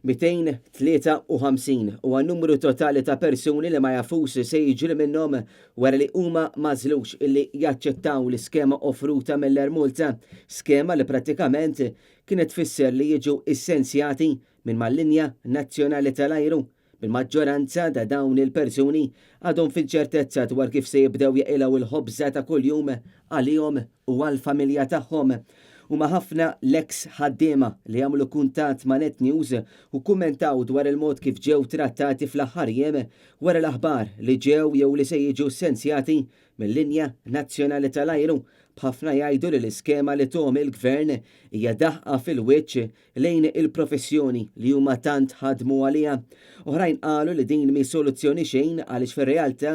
253 huwa n-numru totali ta' persuni li ma jafux se jiġri minnhom wara li huma m'għażlux illi jaċċettaw l-iskema offruta mill-Air Malta, skema li prattikament kienet tfisser li jiġu issensjati minn mal-linja nazzjonali tal-ajru, bil-maġġoranza ta' dawn il-persuni għadhom f'inċertezza dwar kif se jibdew jaqilgħu l-ħobża ta' kuljum għalihom u għall-familja tagħhom. Huma ħafna l-eks ħaddiema li għamlu kuntatt ma' Net News u kkummentaw dwar il-mod kif ġew trattati fl-aħħar jiem wara l-aħbar li ġew jew li se jiġu ssensjati mil-linja nazzjonali tal-ajru, b'ħafna jgħidu li l-iskema li thom il-Gvern hija daħqa fil-wiċċ lejn il-professjoni li huma tant ħadmu għaliha. Oħrajn qalu li din mhi soluzzjoni xejn għaliex fir-realtà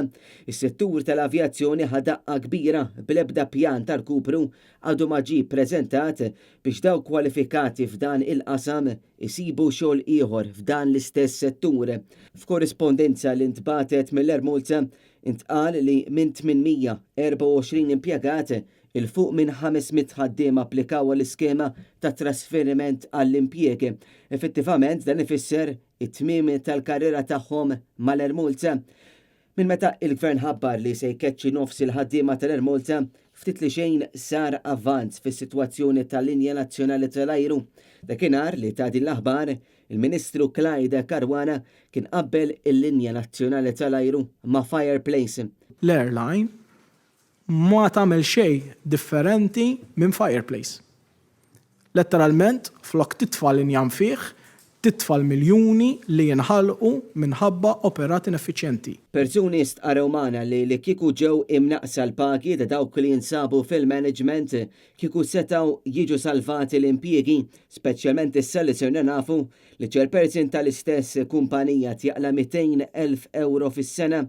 is-settur tal-avjazzjoni ħa daqqa kbira bl-ebda pjan ta' rkupru għadu ma ġie ppreżentat biex dawk kwalifikati f'dan il-qasam isibu xogħol ieħor f'dan l-istess settur. F'korrispondenza li ntbagħtet mill-Air Malta intqal li minn 824 impjegat 'Il fuq minn 500 ħaddiem applikaw għall-iskema ta' trasferiment għall-impjieg. Effettivament dan ifisser it-tmiem tal-karriera tagħhom mal-Air Malta. Minn meta il-Gvern ħabbar li se jkeċċi nofs il-ħaddiema tal-Air Malta, ftit li xejn sar avvanz fis-sitwazzjoni tal-linja nazzjonali tal-ajru. Dakinhar li ta din l-aħbar, il-Ministru Clyde Caruana kien qabbel il-linja nazzjonali tal-ajru ma' fireplace. L-airline ma tagħmel xejn differenti minn fireplace. Letteralment, flok titfa' l-injam fih, titfa' l-miljuni li jinħalqu minħabba operat ineffiċjenti. Persuni stqarrew magħna li li kieku ġew imnaqqsa l-pagi ta' dawk li jinsabu fil-management kieku setgħu jiġu salvati l-impjiegi, speċjalment issa li sirna nafu li chairperson tal-istess kumpanija tjaqla' 200,000 ewro fis-sena.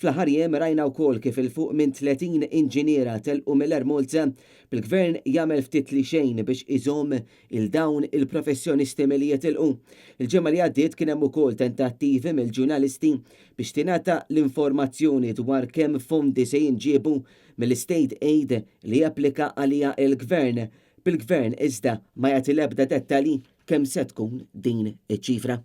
Fl-aħħar jiem rajna wkoll kif 'il fuq minn 30 inġiniera telqu mill-Air Malta, bil-Gvern jagħmel ftit li xejn biex iżomm 'il dawn il-professjonisti milli jitilqu. Il-ġimgħa li għaddiet kien hemm ukoll tentattivi mill-ġurnalisti biex tingħata l-informazzjoni dwar kemm fondi se jinġiebu mill-istate aid li japplika għaliha l-Gvern, bil-Gvern iżda ma jagħti l-ebda dettalji kemm se tkun din iċ-ċifra.